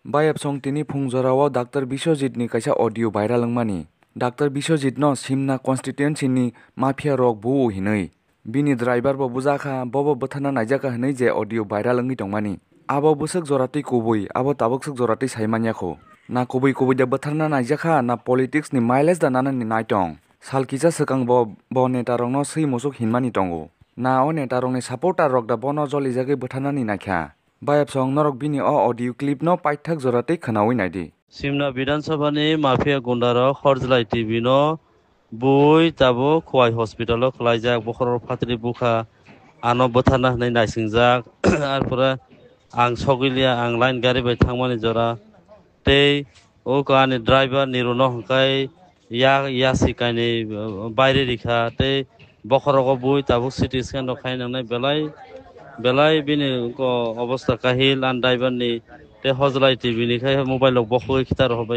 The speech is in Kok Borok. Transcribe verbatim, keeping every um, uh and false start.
Bayapsong tini phung jorao Doctor Biswajit ni kaisa audio viral wngmani. Doctor Biswajit no Simna constituency ni mafia rok buo hinwi. Bini driver bo bujakha, bobo bwtharna naijakha hinwi je audio viral wngwi tongmani. Abo bwswk joratwi kubui, abo tabuk swk joratwi sai manya kho. Na kubui kubui da bwtharna naijakha, na politics ni mileage da nanani naitong. Sal kisa swkang bo, bo neta rokno swi musuk hinmani tongo. Na o neta rokni supporter rok da bono jolijagwi bwtharnani naikha. Bayapsong norok bini o audio clip no paithak joratwi khwnawi naidi. Simna Bidhan Sabha ni mafia gunda rok Horjlai T V no bui tabuk Khowai hospital o khwlaijak, bokhorok phatri bukha, ano bwtharna hinwi naisingjak. Arpore ang sogwiliya, ang line gari bai thangmani jora, tei o ani driver Niru no hwnkhe ya, yasi kainwi, uh, baire rikha, tei bokhorogo bui tabuk C T scan rok khai nangnai, belai, belai bini ko obosta kahil, an driver ni tei Hojlai T V ni khai mobile rok bokhogwi khitar rok bai.